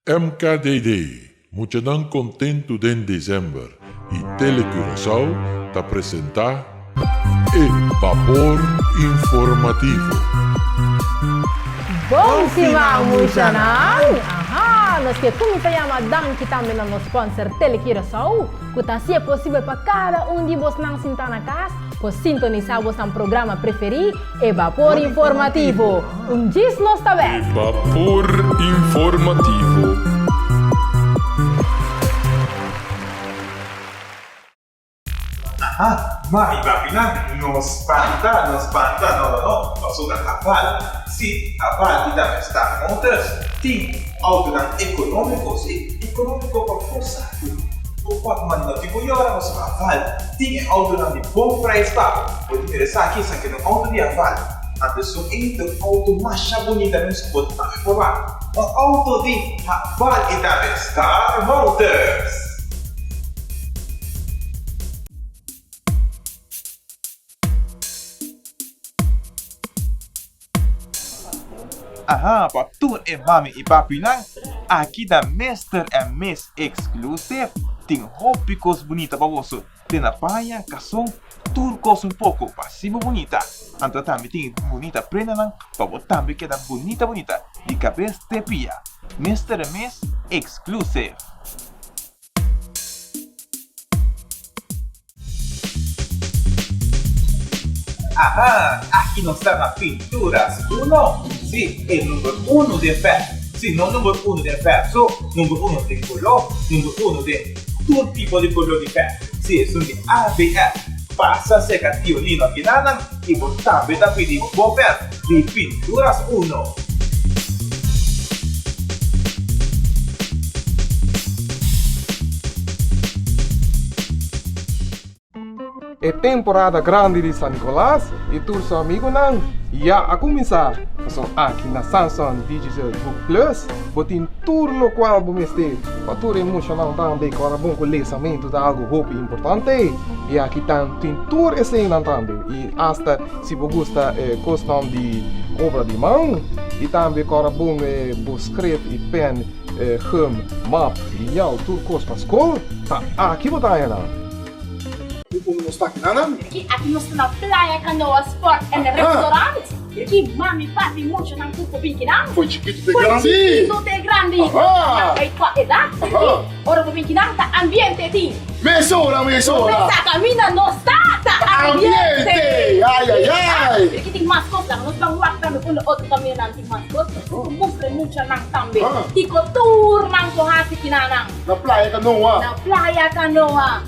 MKDD, Muchanan Kontentu den Desèmber i Tele Curaçao ta presentá e Bapor Informativo. Bon siman muchanan! Aha, nos ke kuminsá yama danki tambe na nos sponsor Tele Curaçao ku ta hasié posibel pa kada un di bosnan sintá na kas por sintonisá bosnan programa preferí E Bapor Informativo. Un djis nos ta bek! E Bapor Informativo. Aha, mami papinan, no spanta, no spanta, no no no, pasobra Haval, si, Haval i tambe Star Motors tin autonan ekonómiko, si, ekonómiko pa bo saku. Bo por manda no tin ku yora pasobra Haval tin e autonan di bon prijs pa bo. Bo ta mira esaki, esaki ta un auto di Haval. Anto esun ei ta un auto masha bunita mes ku bo tambe por wak. Un auto di Haval i tambe Star Motors. Aha, pa tur e mami i papinan, aki ta Mister and Miss Exclusive. Tin hopi kos bunita pa boso, te na paña, kason, tur kos un poko pa hasi bo bunita. Anto tambe tin bunita prendanan pa bo tambe keda bunita bunita di kabes te pia. Mister and Miss Exclusive. Aha, aki nos ta na Pinturas Uno. Sí, e number uno den verf. Sí, no number uno den verf so, number uno den koló, number uno den tur tipo di koló di verf. Sí, esun di ABF. Pasa serka Tio Nino akinanan i bo tambe ta pidi bo verf di Pinturas Uno. E temporada grandi di San Nicolas y tur su amigonan ya a cuminsa. Paso aki na Samsung Digital Book Plus bo tin tur locual bo mester pa tur e muchanan tambe cu ora bon cu lesamento ta algo hopi importante y aki tan tin tur eseynan tambe y hasta si bo gusta cosnan di obra di man y tambe cu ora bon bo script y pen gum, map, lineal, tur kos pa skol, ta aki bo ta haña nan. Unda nos ta aki nan? Aki aki nos ta na Playa Canoa Sport and Restaurant. Aki mami, papi, muchanan tur por bin kinan. Foi chikitu te grandi. Foi chikitu te grandi. Nan bay kua edat. Ora bo bin kinan ta ambiente tin. Mesora, mesora. Bo sa kaminda nos ta, ta ambiente. Ambiente, ay ay ay. Aki tin mas kos laga nos ban wak tambe unda otro kamindanan tin mas kos. Ku mustra e muchanan tambe kiko tur nan por hasi kinanan. Na Playa Canoa. Na Playa Canoa.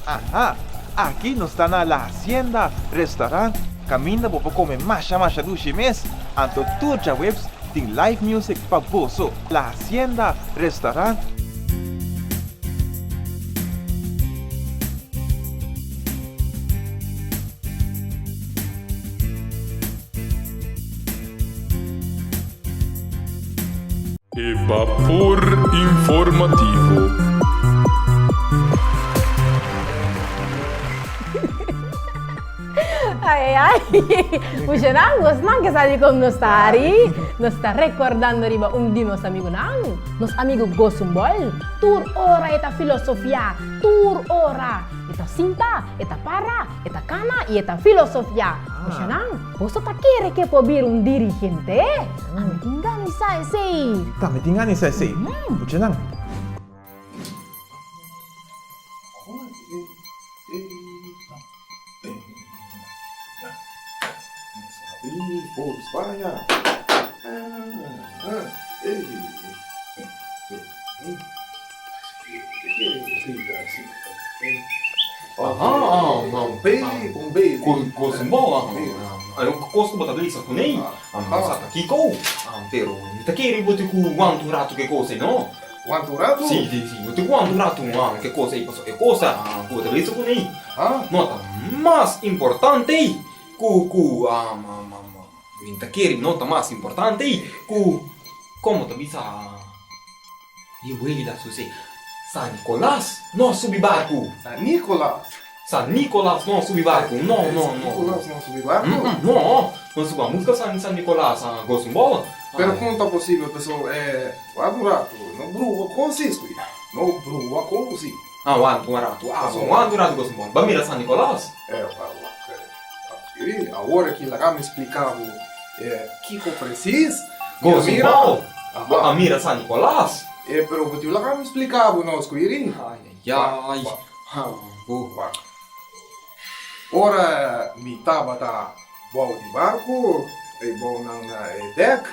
Aha, aki nos ta na La Hacienda Restaurant kaminda bo por kome masha masha dushi mes, anto tur djaweps tin live music pa boso. La Hacienda Restaurant. E Bapor Informativo. Ai, ai, ai. Muchanan, bosnan ke sa di kon nos ta hari? Nos ta rekordando riba un di nos amigunan, nos amigu Gosumbol. Tur ora e ta filosofiá, tur ora. E ta sinta, e ta para, e ta kana i e ta filosofiá. Muchanan, boso ta kere ke por bira un dirigente? Ami tin gana di sa esei. Mi tambe tin gana di sa esei. Muchanan. Kos ku bo ta bisa kuné, mi sa ta kiko, pero mi ta kere bo tin ku wanta un ratu ku e kos ei no. Wanta un ratu? Si, si, si, bo tin ku wanta un ratu ku e kos ei, pasobra e kos ku bo ta bisa kuné no ta mas importante ku ku mi ta kere no ta mas importante ku komo ta bisa e wela su se San Nicolas no a subi barku. San Nicolas? San Nicolas no a subi barku, no, no, San no. Nicolas no a subi barku? No, no suba buska San San Nicolas a gosa un bola. Pero kon ta posibel paso e wak un ratu no brua kosi skui, no brua kosi. Ah, wak un ratu, ah, wak un ratu gosa un bola. Ba mira San Nicolas? E wak, wak, wak skui. Awor aki laga mi splika bo e kiko presis. Gosa un bola? Bo a mira San Nicolas? E pero bo tin laga mi splika bo no skuiri. Ai, ai, ai. Wak. Ora mi tabata bou di barku, e bounan na e dèk,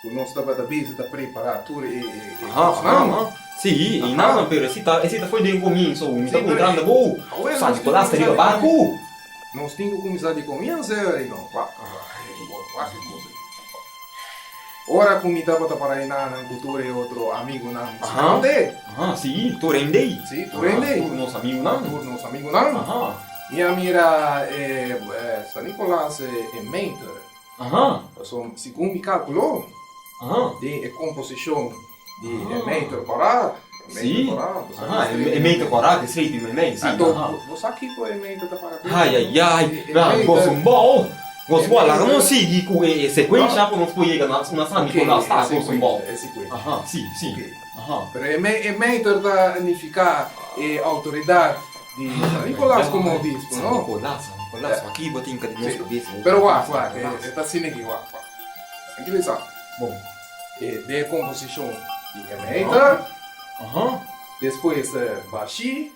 ku nos tabata bezig ta prepará tur e kosnan. Sí, i nan, pero esei ta, esei ta foi den komienso, mi ta puntrando bo, San Nicolas ta riba barku? Nos tin ku kuminsá di komienso, e no. Wak, wak e kos ei. Ora ku mi tabata para e nanan ku tur e otro amigunan skonde. Aha, sí, tur hende. Sí, tur hende. Tur nos amigunan. Tur nos amigunan. Aha. Mi a mira e San Nicolas e meter. Aha. Pasobra segun mi kalkulo. Aha. Den e komposishon di e meter kòrá. Sí. Aha, e meter kòrá di streep di mei, sí. Anto, bo sa kiko e meter ta para ku? Ai, ai, ai. Nan, gosa un bou. Gosa un bou. Laga nos sigui ku e sekuensha ku nos por yega na San Nicolas ta gosa un bou. E sekuensha. Aha, sí, sí. Aha. Pero e meter ta nifiká e outoridat di San Nicolas komo obispo, no? San Nicolas, San Nicolas. Aki bo tin ka di nos kabesa. Pero wak, wak, e ta asina aki, wak, wak. Trankilisá. Bon. E dekomposishon di e meter, despues bashí,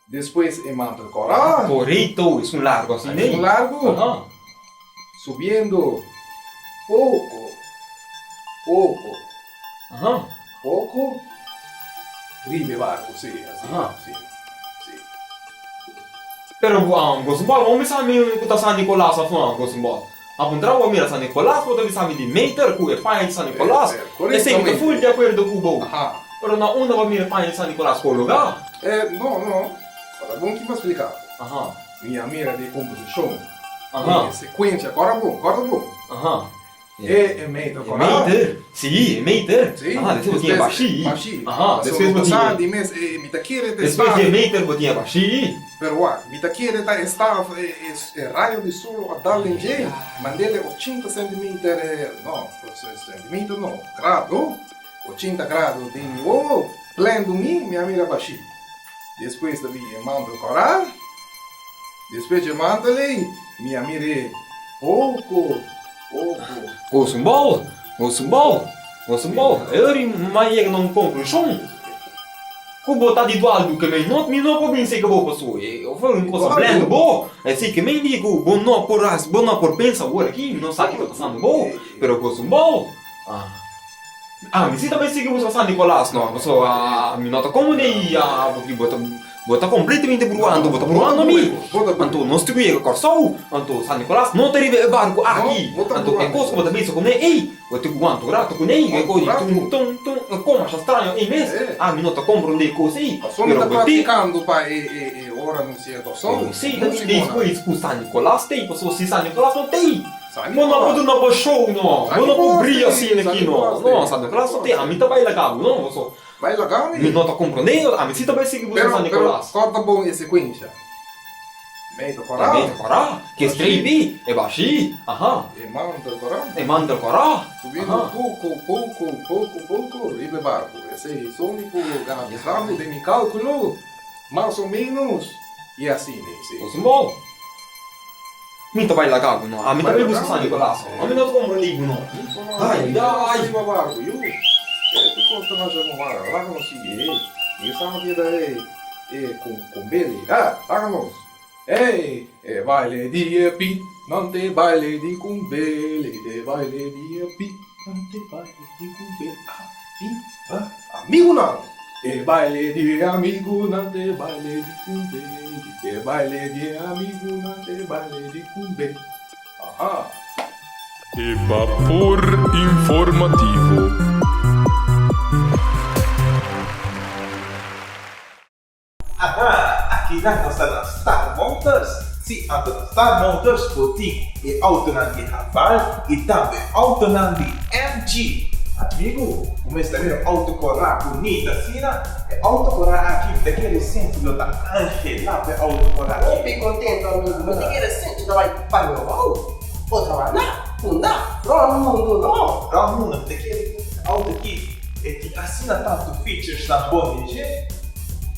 despues e mantel kòrá. Korekto, es un largu asina. Es un largu. Subiendo poko, poko, poko riba e barku, si, asina, si, si. Pero Gosenbòl, bo mester sa ku ta San Nicolas òf no, Gosenbòl? A puntra bo mira San Nicolas bo ta bisa mi di meter ku e paña di San Nicolas. Esei mi ta ful di akuerdo ku bo. Pero na unda bo a mira e paña di San Nicolas kologa? No, no. Ora bon ki bo a splika. Mi a mira di e komposishon, di e sekuensha. Kòrda bon, kòrda bon. E meter kòrda. E meter, si, e meter. Si. Despues bo tin e bashí. Bashí. Despues bo tin e. Di mes, mi ta kere ta e staf. Despues di e meter bo tin e bashí. Pero wak, mi ta kere ta e staf, e rayo di solo a dal den dje, mandele ochenta centimeter, no, centimeter no, grado, ochenta grado den mi wowo, plendo mi, mi a mira bashí. Despues ta bin e mantel kòrá, despues dje mantel ei, mi a mir'é poko, poko. Gosa un bou, gosa un bou, gosa un bou. E ora mi a yega na un konklushon. Ku bo ta di dualdu ke men no mi no por bin seka bo paso e for un cosa blendo bo esei ke men di ku bo no por hasi bo no por pensa awor aki mi no sa kiko ta pasando bo pero gosa un bo ah mi si ta bai sigui busca San Nicolas no paso mi no ta komo dei bo ta Bo ta completamente bruando, bo ta bruando mi. Anto nos tin cu yega Corsou, anto San Nicolas no ta riba e barco aki. Anto e cos cu bo ta bisa cune ey, bo tin cu wanta un rato cune ey, e cos di tum tum tum, e cos masha straño ey mes. Ah, mi no ta comprende e cos ey. Pero bo tin. Si, ta di despues cu San Nicolas ta ey, pasobra si San Nicolas no ta ey, bo no por duna bo show no, bo no por bria asina aki no. No, San Nicolas no ta ey, ami ta baila cabo no, pasobra. Bai laga mi. Mi no ta komprondé, ami si ta bai sigui buska San Nicolas. Pero kòrta bon e sekuensha. Mei ta kòrá. E mei ta kòrá. Ke strepi, e bashí, aha. E mantel kòrá. E mantel kòrá. Subiendo poko, poko, poko, poko riba e barku. Esei so mi por garantisa bo den mi kálkulo, mas o ménos, i asina esei. Nos un bou. Mi ta bai laga bo no. Ami ta bai buska San Nicolas. Ami no ta komprendé bo no. Ai, ai. Riba barku, yu. E tu kosta masha no mara. Laga nos sigui, ei. Mi sa no keda e e con con bele. Ah, laga nos. Ei, e baile di e pi, nan te baile di con bele. E baile di e pi, nan te baile di con bele. Ah, pi, ah, amigunan. E baile di e amigunan te baile di kumbé E baile di e amigunan te baile di kumbé Aha! E bapor informativo. Aha, akinan nos ta na Star Motors. Si, anto na Star Motors bo tin e autonan di Haval i tambe autonan di MG. Amigu, bo mester mira un auto kòrá bunita asina. E auto kòrá aki mi ta kere sinti lo ta angelá pa e auto kòrá aki. Hopi kontento amigu, mi ta kere sinti ta bai Pañobou, otro banda, unda? Rònt mundu no. Rònt mundu, mi ta kere ku e auto aki e tin asina tantu features nan bon den dje.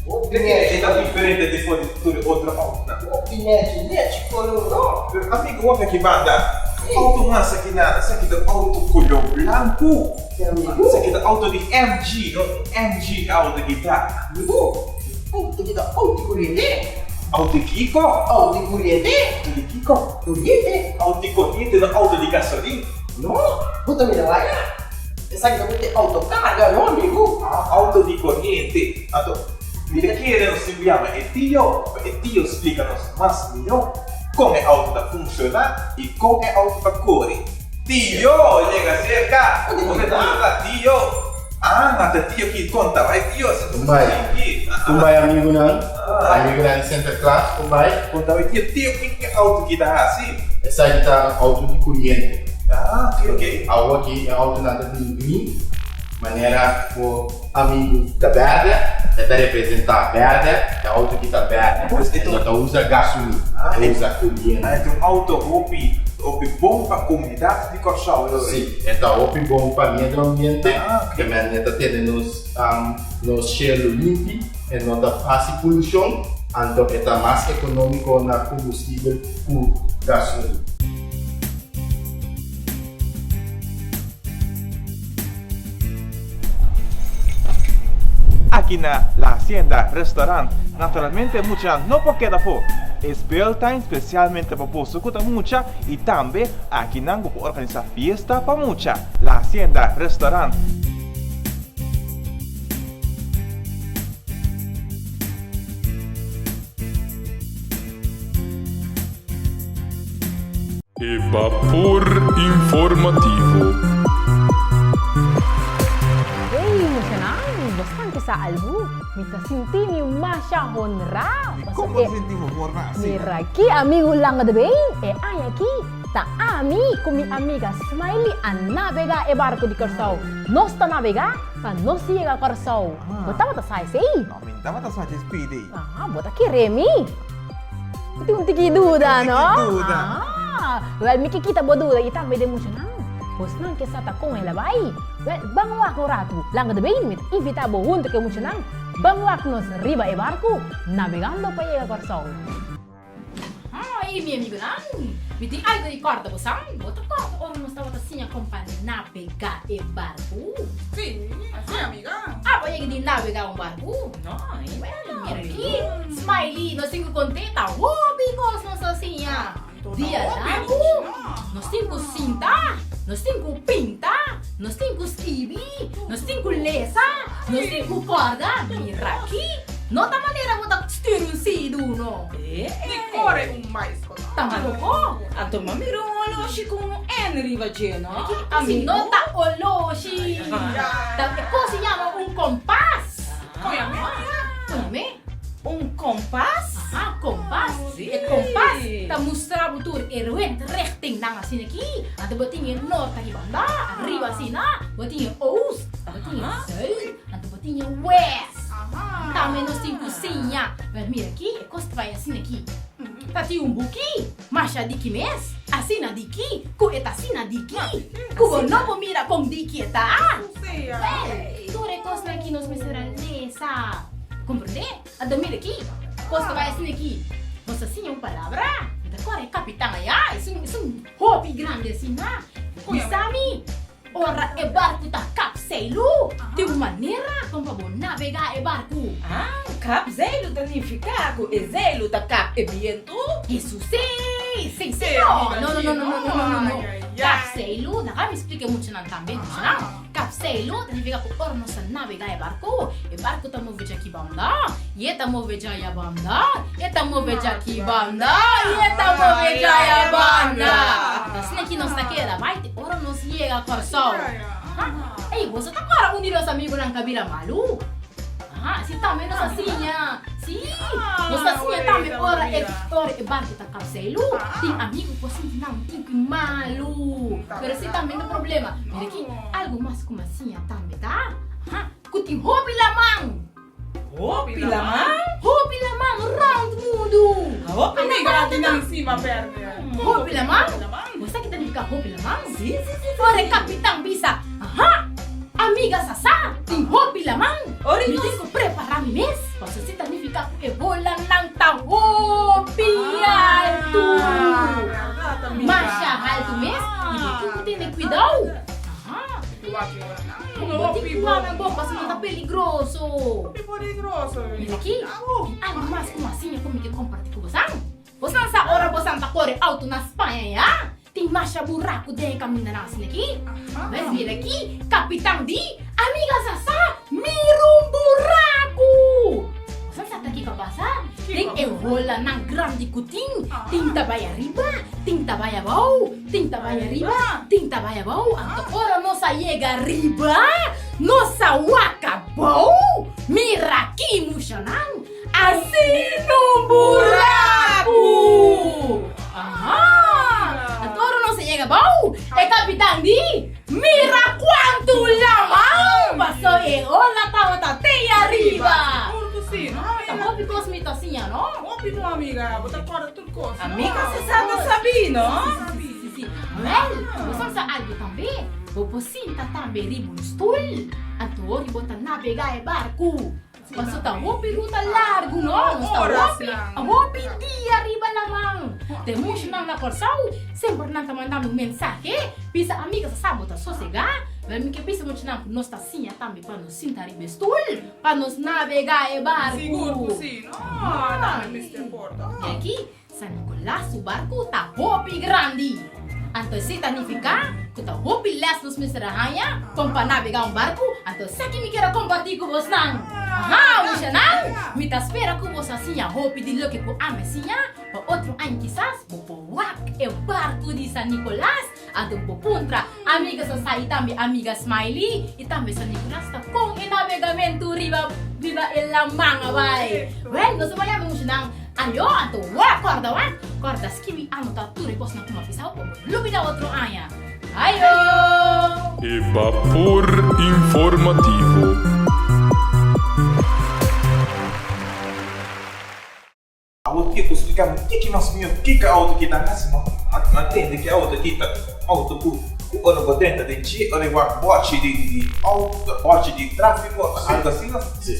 Mi ta kere e ta diferente di for di tur e otro autonan. Hopi nechi, nechi kolor no. Pero amigu wak aki banda, e auto mas aki nan, esaki ta un auto kolor blanku. Esaki ta auto di MG, no MG auto di ta. Amigu, auto di ta auto di koriente. Auto di kiko? Auto di koriente. Auto di kiko? Koriente. Auto di koriente no auto di gasolin. No, bo ta mira waya. Esaki ta mete auto karga no amigu. Ah, auto di koriente. Anto, mi ta kere nos tin yama e tio pa e tio splika nos mas mihó kon e auto ta funshoná i kon e auto ta kore. Tio, yega cerca! Unda ta tio? Ah, na ta tio ki conta bai tio, si tu Kumbai, kumbai amigunan, amigunan di Sinterklaas, kumbai. Conta bai tio, tio ki ki auto ki ta haci? Esaki ta un auto di curiente. Ah, ok, ok. Awo aki e autonan ta bini bini, manera bo amigu ta berde, e ta representa berde, e auto ki ta berde, e no ta usa gasolin, e usa curiente. Ah, e ta un auto hopi Hopi bon pa komunidat di Kòrsou e ora. Sí, e ta hopi bon pa medio ambiente, kemende e ta tene nos nos shelu limpi, e no ta hasi polushon, anto e ta mas ekonómiko na kombustibel ku gasolin. Aki na La Hacienda Restaurant, naturalmente mucha no por keda afó. E speeltuin specialmente pa boso cu ta mucha y tambe aki nan bo por organisa fiesta pa mucha. La Hacienda Restaurant. E bapor informativo. Hey muchanan, bos kan ke sa algu? Mi ta sinti mi masha honrá. Kon bo ta sinti bo honrá asina? Mira ki amigu langa de bin, e aña aki ta ami ku mi amiga Smiley a nabegá e barku di Kòrsou. Nos ta nabegá pa nos yega Kòrsou. Bo tabata sa esei? No, mi no tabata sa dje speed ei. Ah, bo ta kere mi? Bo tin un tiki duda, no? Un tiki duda. Ah, wel mi ke kita bo duda i tambe den muchanan. Bosnan ke sa ta kon el a bai. Wel, ban wak un ratu. Langa de bini, mi ta invita bo huntu ku e muchanan. Ban wak nos riba e barku, nabegando pa yega Kòrsou. Ai, mi amigunan, mi tin algu di kòrda bo san. Bo ta kòrda ora nos tabata siña kon pa nabegá e barku? Sí, así amiga. Abo yega di nabegá un barku? No, Bueno, mira aki, Smiley, nos tin ku kontenta hopi kos nos a siña. Dia largu, nos tin ku sinta, nos tin ku pinta, nos tin ku skibi, nos tin ku lesa, nos tin ku kòrda. Mira aki, no ta manera bo ta stuur un sidu, no. Ni kore un baisko, no. Tampoco. Anto m'a mira un oloshi ku un N riba dje, no? Si no ta oloshi, ta e kos si yama un kompas. Koñame. Koñame. Un kompas? Aha, kompas. E kompas ta mustra bo tur e windrichtingnan asina aki. Anto bo tin e nort aki banda, ariba asina, bo tin e oost, bo tin e zuid, anto bo tin e west. Tambe nos tin ku siña. Pero mira aki, e kos ta bai asina aki. Ta tin un buki masha diki mes, asina diki, ku e ta asina diki, ku bo no por mira kon diki e ta. Wel, tur e kosnan aki nos mester a lesa. Komprendé? Anto mira aki, kos ta bai asina aki. Nos a siña un palabra, mi ta kòrda e kapitan ayá, esun esun hopi grandi asina. Bisa mi, ora e barku ta kap zeilu, tin un manera kon pa bo nabegá e barku. Ah, kap zeilu ta nifiká ku e zeilu ta kap e bientu? Hesus, sí, sí, sí, no, no, no, no, no, no, no, no. Kap zeilu, laga mi splika e muchanan tambe, muchanan. Kapseilu ta nifiká ku ora nos ta nabegá e barku, e barku ta move djaki banda, i e ta move djaya banda, e ta move djaki banda, i e ta move djaya banda. Ta asina ki nos ta keda bai te ora nos yega Kòrsou. Ey, boso ta kòrda un di nos amigunan ka bira malu? Aha, si tambe nos a siña. Si, nos a siña tambe ora e ora e barku ta kap zeilu, tin amigu ku a sinti nan un tiki malu. Pero si tambe no problema. Mira aki, algu mas ku mi a siña tambe ta, aha, ku tin hopi laman. Hopi laman? Hopi laman rònt mundu. Hopi amiga di nan sima pèrdè. Hopi laman? Bo sa ki ta nifiká hopi laman? Si, si, si. Ora e kapitan bisa, Aha! Amiga sa sa, tin hopi laman. Mi tin ku prepará mi mes. Pasobra si ta nifiká ku e bolanan ta hopi altu. Masha altu mes. I bo tin ku tene kuidou. Aha. Bo tin ku wak nan bon pasobra nan ta peligroso. Mira aki, tin algu mas ku mas siña ku mi ke kompartí ku bosan. Bosan sa ora bosan ta kore auto na Spaña ya? Tin masha buraku den e kamindanan asina aki. Wes mira aki, kapitan di, Amiga sa sa, mira un buraku! Bosan sa ta kiko a pasa? Den e holanan grandi ku tin, tin ta bai ariba, tin ta bai abou, tin ta bai ariba, tin ta bai abou. Anto ora nos a yega riba, nos a wak abou, mira aki mushanan! Asina un buraku! Aha! Anto ora nos a yega bou, e kapitan di, Mira kuantu laman! Pasó e ola tabata te ariba. Sigur ku si, no? Ta hopi kos mi ta siña, no? Hopi no, amiga. Bo ta kòrda tur kos, no? Amiga si sa ta sabí, no? Si, si, si. Wèl, bo sa sa algu tambe. Bo por sinta tambe riba un stul. Anto ora bo ta nabegá e barku. Paso ta hopi ruta largu no, nos ta hopi, hopi dia riba laman. Te mushanan na Kòrsou semper nan ta manda mi un mensahe, bisa amiga sa sa bo ta sosegá, pero mi ke bisa muchanan ku nos ta siña tambe pa nos sinta riba e stul, pa nos nabegá e barku. Sigur ku si, no, tambe mester por ta. I aki San Nicolas su barku ta hopi grandi. Anto esei ta nifiká ku ta hopi lès nos mester a haña kon pa nabegá un barku. Anto esaki mi kier a kompartí ku bosnan. Aha, mushanan, mi ta spera ku boso a siña hopi di loke ku ami a siña. Pa otro aña kisas bo por wak e barku di San Nicolas. Anto bo por puntra amiga Sasá i tambe amiga Smiley i tambe San Nicolas ta kon e nabegamentu riba riba e laman a bai. Wèl, nos a bai yama e mushanan. Ayo, anto wak kòrda wak, kòrda skibi anotá tur e kosnan ku mi a bisa bo pa bo lubidá otro aña. Ayo! E bapor informativo. Awor ke bo splika mi kiki mas mihó kiko auto ki ta hasi no a tende ke auto ki ta auto ku ku ora bo drenta den dje ora e wak bòchi di di auto bòchi di trafiko algo asina. Si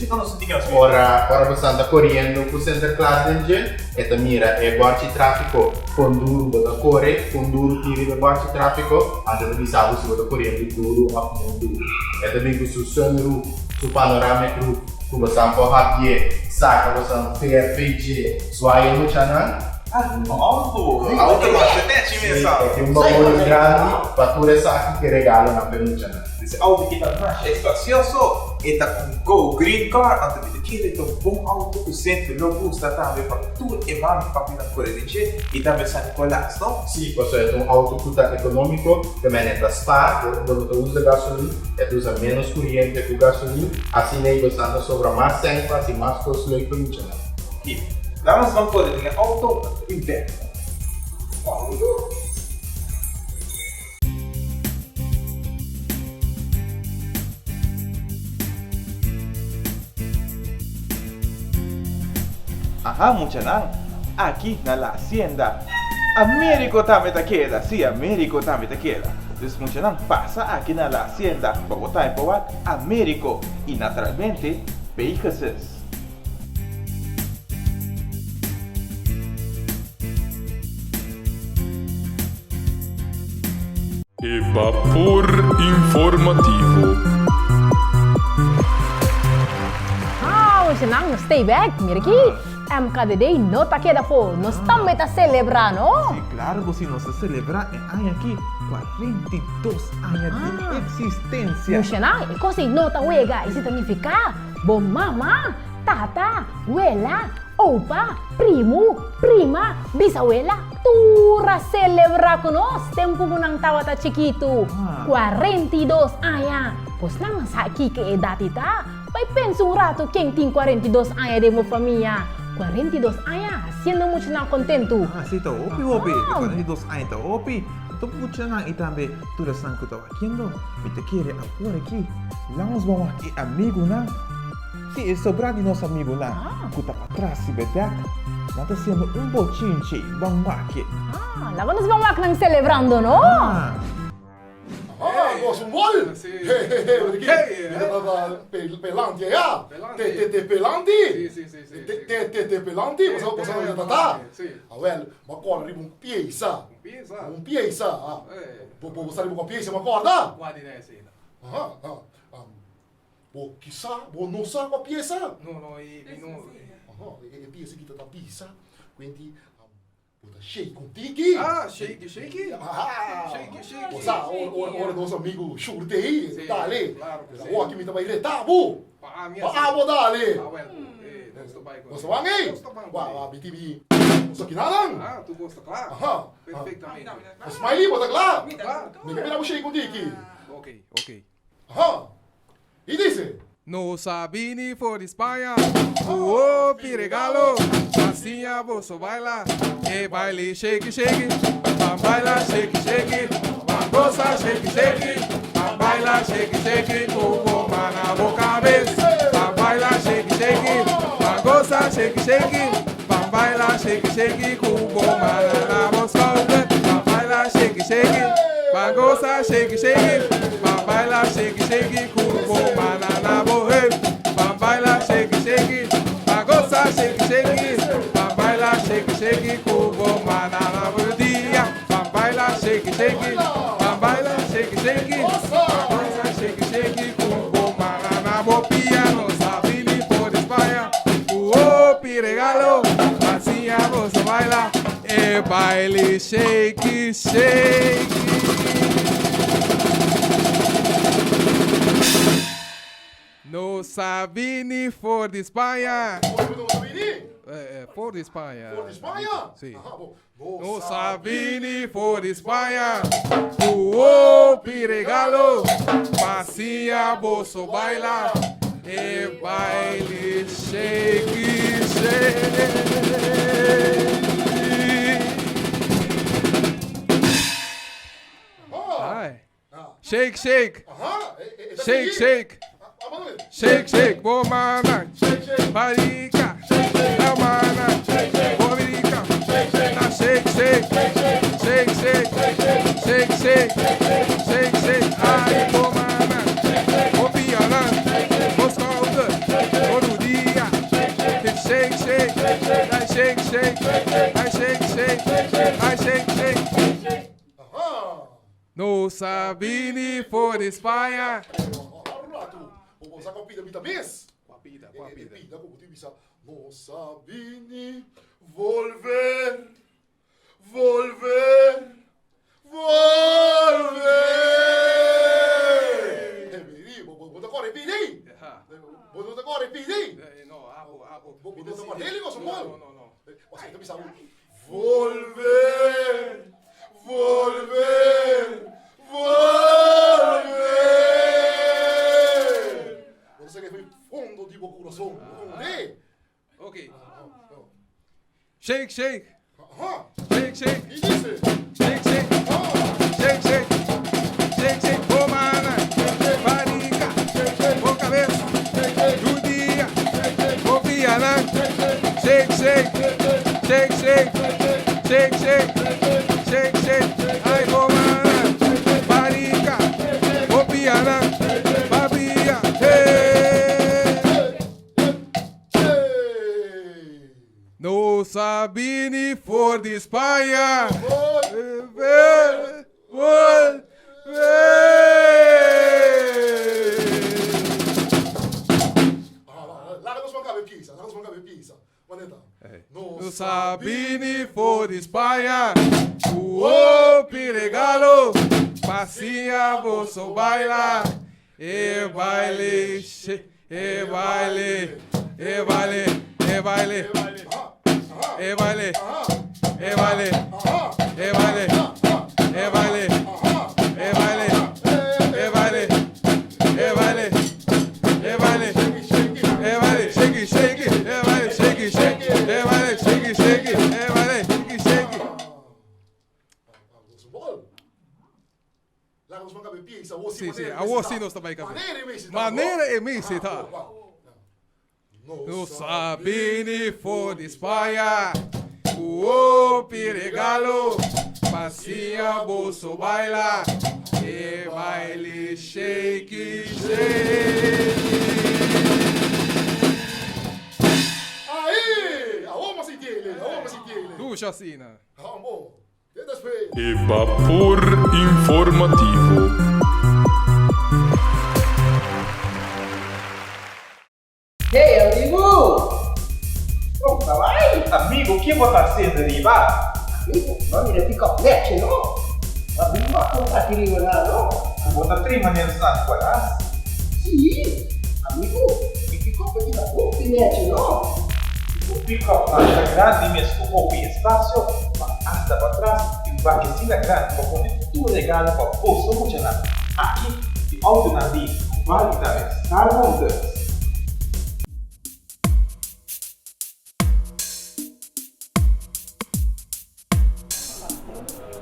Ora ora bo sta koriendo ku Sinterklaas den dje, e ta mira e bòrchi tráfiko kon duru bo ta kore, kon duru tin riba e bòrchi tráfiko, anto e ta bisa bo si bo ta koriendo duru òf no duru. E ta bin ku su sunroof, su panoramic roof, ku bo san por habié, saka bo san fer p'e dje, zwaai e muchanan. Auto, auto masha nechi mesa. Si, e tin un baul grandi pa tur esaki ku e regalonan p'e muchanan. Ese auto ki ta masha espacioso, e ta un Go Green Car, anto mi ta kere ta un bon auto cu Cynthia lo gusta tambe pa tur e mami y papinan core den dje y tambe San Nicolas, no? Si, pasobra e ta un auto cu ta economico, te mene ta spaar, bo no ta usa gasolin, e ta usa menos curiente cu gasolin, asina ei bo sa ta sobra mas cen pa haci mas cos leuk pa muchanan. Ki, laat nos ban core den e auto, anto bin bek. Auto? Aha muchanan, aki na la hacienda Americo tambe ta keda, si Americo tambe ta keda. Dus muchanan pasa aki na la hacienda pa bo tambe por wak Americo y naturalmente Pegasus. E bapor informativo. How, nan nos stay back. Mira aki, MKDD no ta keda afó. Nos tambe ta celebra, no? Sí, claro cu si nos ta celebra e aña aki 42 aña di existencia. Mushanan, e cos ei no ta wega, esei ta nifica Bo mama, tata, wela, opa, primu, prima, bisawela, tur a selebrá ku nos tempu ku nan tabata chikitu. 42 aña! Bos nan a sa kiko e edat ei ta? Bai pensa un ratu ken tin 42 aña den bo famia. 42 aña hasiendo muchanan kontentu. Ah, sí, ta hopi hopi. E 42 aña ta hopi. Anto muchanan i tambe tur esnan ku ta wakiendo. Mi ta kere awor aki laga nos ban wak e amigunan. Sí, e sobrá di nos amigunan ku ta patras riba e dèk. Nan ta hasiendo un bochinchi. Ban wak e. Ah, laga nos ban wak nan selebrando, no? Ah. Ah, bo su mol. He he he, bo ki. Mi ta ta pelanti allá. Te te te pelanti. Te te te te pelanti. Bo sa bo sa ta ta. Awel, bo a kòrda riba un piesa. Un piesa. Bo bo sa riba kua piesa bo a kòrda? Kua di nan esei? Aha, aha. Bo kisa bo no sa kua piesa? No, no, mi no. Aha, e piesa ki ta ta bisa kuenti Bo ta shake un tiki. Ah, shake, shake. Shake, shake. Bo sa, ora nos amigu Shur te ei, Sí, dale. claro que sí. Awor aki mi ta bai reta bo. Pa ami Pa así. abo dale. Ah, wel, nos ta bai con. Nos ta ban ei? Nos ta ban Wa, con wa, mi tin mi nos aki nanan. Ah, tur cos ta cla. Aha. Perfectamente. Smiley, bo ta cla? Mi ta cla. Mi ke mira bo shake un tiki. Ok, ok. Aha. I dice. Nos a bini for di Spaña ku hopi regalo pa siña boso baila e baile sheki sheki Ban baila sheki sheki Ban gosa sheki sheki Ban baila sheki sheki ku bo man na bo kabes Ban baila sheki sheki Ban gosa sheki sheki Ban baila sheki sheki ku bo man na bo skouder Ban baila sheki sheki Ban gosa sheki sheki Ban baila sheki sheki ku bo mana na bo heup Ban baila sheki sheki Ban gosa sheki sheki Ban baila sheki sheki ku bo mana na bo rudia Ban baila sheki sheki Ban baila sheki sheki Ban gosa sheki sheki ku bo mana na bo pia Nos a bini for di Spaña ku hopi regalo Pa siña boso baila e baile sheki sheki. Nos a bini for di Spaña. For di Spaña. For di Spaña? Si. Nos a bini for di Spaña ku hopi regalo pa siña boso baila e baile sheki sheki. Ai. Shake, shake. Shake, shake. Shake, shake. Bo mana. Barika. Na mana. Bo birika. Na shake, shake. Shake, shake. Shake, shake. Shake, shake. Ai, bo mana. Bo piana. Bo schouder. Bo rudia. Shake, shake. Ai, shake, shake. Ai, shake, shake. Ai, shake, shake. Nos a bini for di Spaña. Bo sa kua pida mi ta mes? Kua pida, kua pida? E pida ku bo tin bisa, Nos a bini volver, volver, volver. E bini, bo bo ta kore pidi? Bo no ta kore pidi? No, abo, abo. Bo no ta kore heli koso No, no, no. Pasobra ta bisa bo, Volver, volver, volver. Bo ta sa ke foi fondo di bo kurason. Bo Ok. Shake, shake. Aha. Shake, shake. I dice. Shake, shake. Shake, shake. Shake, shake. Bo mana. Barika. Bo kabes. Rudia. Bo piana. Shake, shake. Shake, shake. Shake, shake. Shake, shake. Ay, bo mana. Barika. Bo piana. Babia. Hey. Nos a bini for di Spaña. Volver, volver. Laga nos man kabe pisa, laga nos man kabe pisa. Wanneer ta? Nos a bini for di Spaña. Ku hopi regalo. Pa siña boso baila. E baile, e baile, e baile, e baile. E baile, e baile, e baile, e baile, e baile, e baile, e baile, e baile. Bol. Laga nos man kabe piensa awor Sí, si sí, manera e awor mester sí ta. nos ta bai kabe. Manera e mester ta, Manera bo. e mester Ah, ta. bo, bo. Nos a bini for di Spaña ku hopi regalo pa siña boso baila e baile shake shake. Ahí! Awor mas sintiele, awor mas sintiele. Dushi asina. Amo. Te despues. E Bapor Informativo. Hey amigu! Kon ta bai? Amigu, kin bo ta hasiendo riba? Amigu, bo a mira pick-up nechi no? Bo a bin wak un taki riba nan no? Bo ta trima den San Nicolas? Sí, amigu, e pick-up aki ta hopi nechi no? E pick-up nan ta grandi mes ku hopi espasio, pa asta patras tin bakesina grandi pa pone tur regalo pa boso muchanan. Aki di autonan di Vali tambe Star Motors.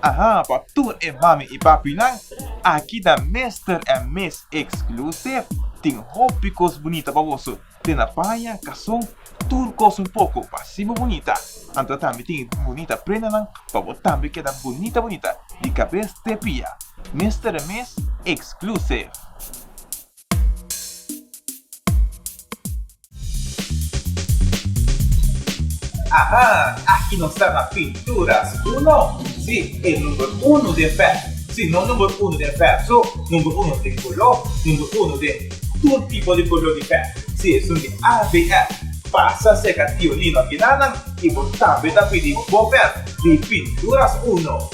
Aha, pa tur e mami i papinan, aki na Mister and Miss Exclusive tin hopi kos bunita pa boso. Te na paña, kason, tur kos un poko pa hasi bo bunita. Anto tambe tin bunita prendanan pa bo tambe keda bunita bunita di kabes te pia. Mister and Miss Exclusive. Aha, aki nos ta na Pinturas Uno. Sí, e number uno den verf. Sí, no number uno den verf so, number uno den koló, number uno den tur tipo di koló di verf. Sí, esun di ABF. Pasa serka Tio Lino akinanan i bo tambe ta pidi bo verf di Pinturas Uno.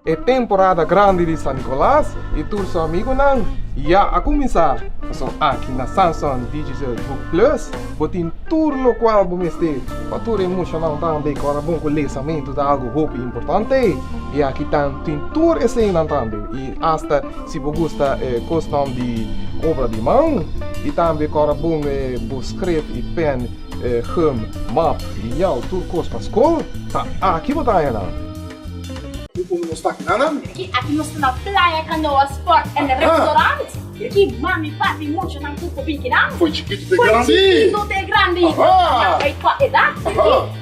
E temporada grandi di San Nicolas y tur su amigonan ya a cuminsa. Pasobra aki na Samsung Digital Book Plus bo tin tur locual bo mester pa tur e muchanan tambe cu ora bon cu lesamento ta algo hopi importante y aki tan tin tur eseynan tambe y hasta si bo gusta cosnan di obra di man y tambe cu ora bon bo script y pen gum, map, liao tur cos pa scol ta aki bo ta haña nan. Unda nos ta aki nan? Aki aki nos ta na Playa Canoa Sport and Restaurant. Aki mami, papi, muchanan tur por bin kinan. Foi chikitu te grandi. Foi chikitu te grandi. Nan bai kua edat.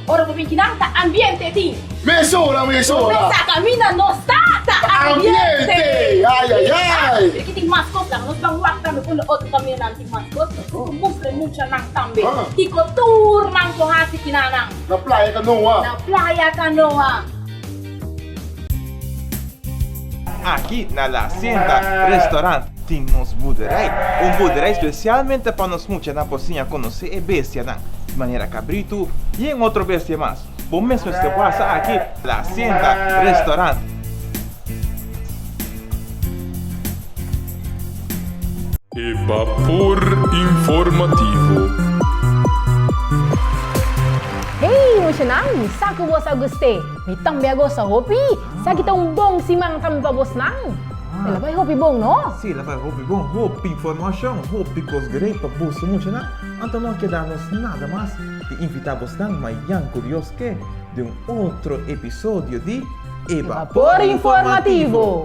Ora bo bin kinan ta ambiente tin. Mesora, mesora. Nos ta caminda nos ta ta ambiente. Ambiente. Ay, ay, ay. Aki tin mas cos nan. Nos ban wak tambe unda otro caminda nan tin mas cos. Nos mustra e muchanan tambe. Kico tur nan por haci kinanan. Na Playa Canoa. Na Playa Canoa. Aki na La Hacienda Restaurant tin nos boerderij. Un boerderij specialmente pa nos muchanan por siña conoce e bestianan, manera cabritu y en otro bestia mas. Bo mes mester wasa aki La Hacienda Restaurant. E Bapor Informativo. Hey muchanan, mi sa ku bos a gust'é. Mi tambe a gosa hopi. Esaki ta un bon siman tambe pa bosnan. El a bai hopi bon, no? Sí, el a bai hopi bon. Hopi informashon, hopi kos great pa boso muchanan. Anto no a keda nos nada mas di invitá bosnan mayan ku Dios ke den un otro episodio di E Bapor Informativo.